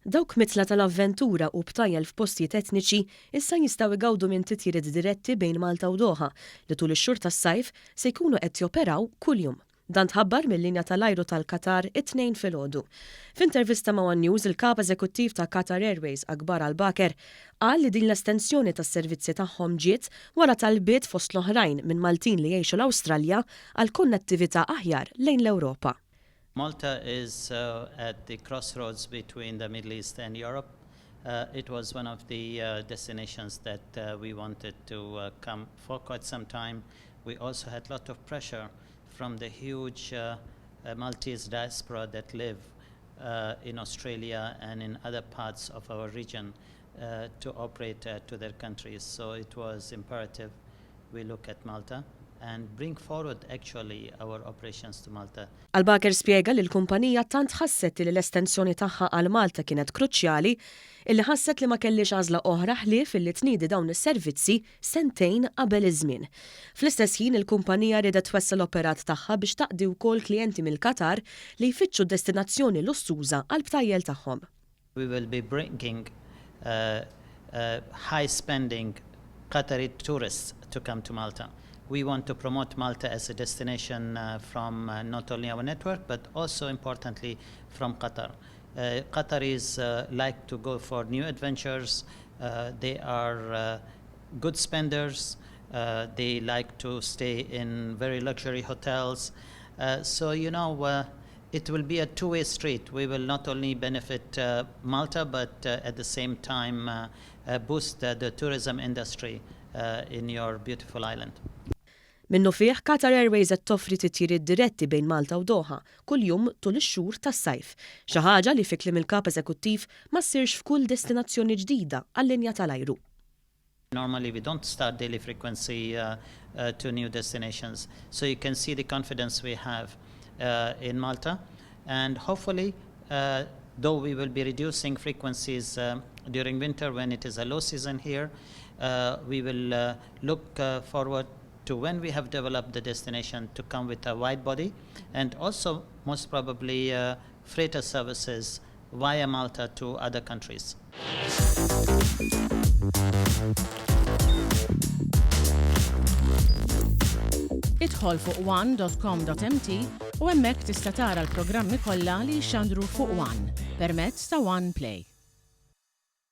Dawk mitla tal-avventura u btajjel f'postijiet etniċi issa jistgħu jgawdu minn titjiriet diretti bejn Malta u Doha li tul ix-xhur tas-sajf se jkunu qed joperaw kuljum. Dan tħabbar mil-linja tal-ajru tal-Qatar it-Tnejn filgħodu. F'intervista ma' one News, il-Kap Eżekuttiv ta' Qatar Airways, Akbar Al Baker, qal li din l-estensjoni tas-servizzi tagħhom ġiet wara talbiet fost l-oħrajn minn Maltin li jgħixu l-Awstralja għal konnettività aħjar lejn l-Ewropa. Malta is at the crossroads between the Middle East and Europe. It was one of the destinations that we wanted to come for quite some time. We also had lot of pressure from the huge Maltese diaspora that live in Australia and in other parts of our region to operate to their countries. So it was imperative we look at Malta and bring forward actually our operations to Malta. Al-Baker spjega li l-kumpanija tant ħasset li l-estensjoni tagħha għal Malta kienet kruċjali illi ħasset li ma kellhiex għażla oħra ħlief illi tniedi dawn is-servizzi sentejn qabel iż-żmien. Fl-istess ħin il-kumpanija riedet twessa' l-operat tagħha biex taqdi wkoll klijenti mill-Qatar li jfittxu destinazzjoni lussuża għall-btajjel tagħhom. We will be bringing high spending Qatari tourists to come to Malta. We want to promote Malta as a destination from not only our network but also importantly from Qatar. Qataris like to go for new adventures, they are good spenders, they like to stay in very luxury hotels. So you know it will be a two-way street. We will not only benefit Malta but at the same time boost the tourism industry in your beautiful island. Minnufih, Qatar Airways qed toffri titjiriet diretti bejn Malta u Doha kuljum tul ix-xhur tas-sajf, xi ħaġa li fi kliem il-Kap Eżekuttiv ma ssirx f'kull destinazzjoni ġdida għal-linja tal-ajru. Normally we don't start daily frequency to new destinations, so you can see the confidence we have in Malta and hopefully though we will be reducing frequencies during winter when it is a low season here, we will look forward to when we have developed the destination to come with a wide body and also most probably freighter services via Malta to other countries. Idħol fuq one.com.mt u hemmhekk tista' tara l-programmi kollha li jixxandru fuq One permezz ta' One Play.